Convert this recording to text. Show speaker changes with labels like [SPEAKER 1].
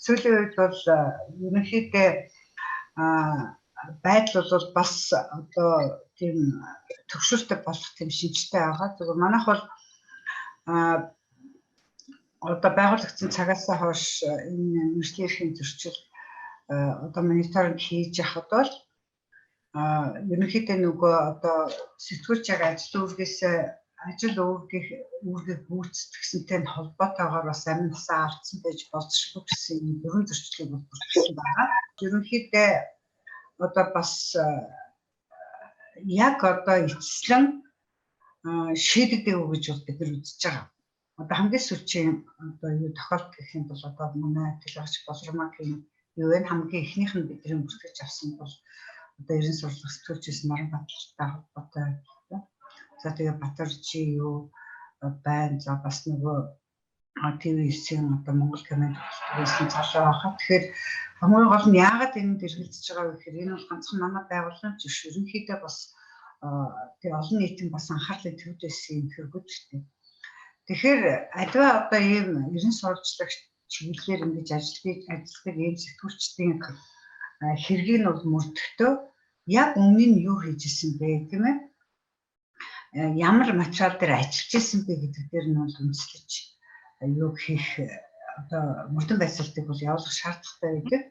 [SPEAKER 1] Сүүлийн үед бол ерөнхийдөө байдал бол бас одоо тийм төгшөртэй болох тийм шинжтэй байгаа. Зүгээр манайх бол одоо байгуулагдсан цагаас хойш энэ мэргэжлийн эрхийн зөрчил одоо мониторинг хийж яхад бол ерөнхийдөө нөгөө одоо сэтгүүлч яг ажил үүргээс ажил үүргийг гүйцэтгэсэнтэй нь холбоотойгоор бас амин насаа алдсан байж болзошгүй гэсэн юм дөрвөн зөрчлийг бол бүртгэсэн байгаа. Ерөнхийдөө одоо бас яг одоо эцэслэн шийдэгдэг үү гэж бол бид нар үзэж байгаа. Одоо хамгийн сүүлийн одоо юу тохиолдол гэх юм бол одоо манай телевич Болормагийн юу вэ, хамгийн эхнийх нь бидний бүртгэж авсан бол одоо 90 сурлах сэтгүүлчээс Наран Баталтай холбоотой. За тэгээ Батаржи юу байна. За бас нөгөө ТV9-ийн одоо Монгол коммент байсан залуу байхад. Тэгэхээр хамгийн гол нь яагаад энд эргэлзэж байгаа вэ гэхээр энэ бол ганцхан манай байгууллага биш, ерөнхийдөө бас тэгээ олон нийтийн бас анхаарлыг төвд байсан юм хэрэгүүд шүү дээ. Тэгэхээр аливаа одоо ийм 90 сурвалжлагч чиглэлээр ингэж ажилладаг ийм сэтгүүлчдийн хэргийг нь бол мөрдөхдөө яг өмнө нь юу хийж исэн бэ, тийм ээ, ямар материал дээр ажиллаж исэн бэ гэдэг дээр нь бол үндэслэж юу хийх одоо мөрдөн байцаалтыг бол явуулах шаардлагатай байдаг.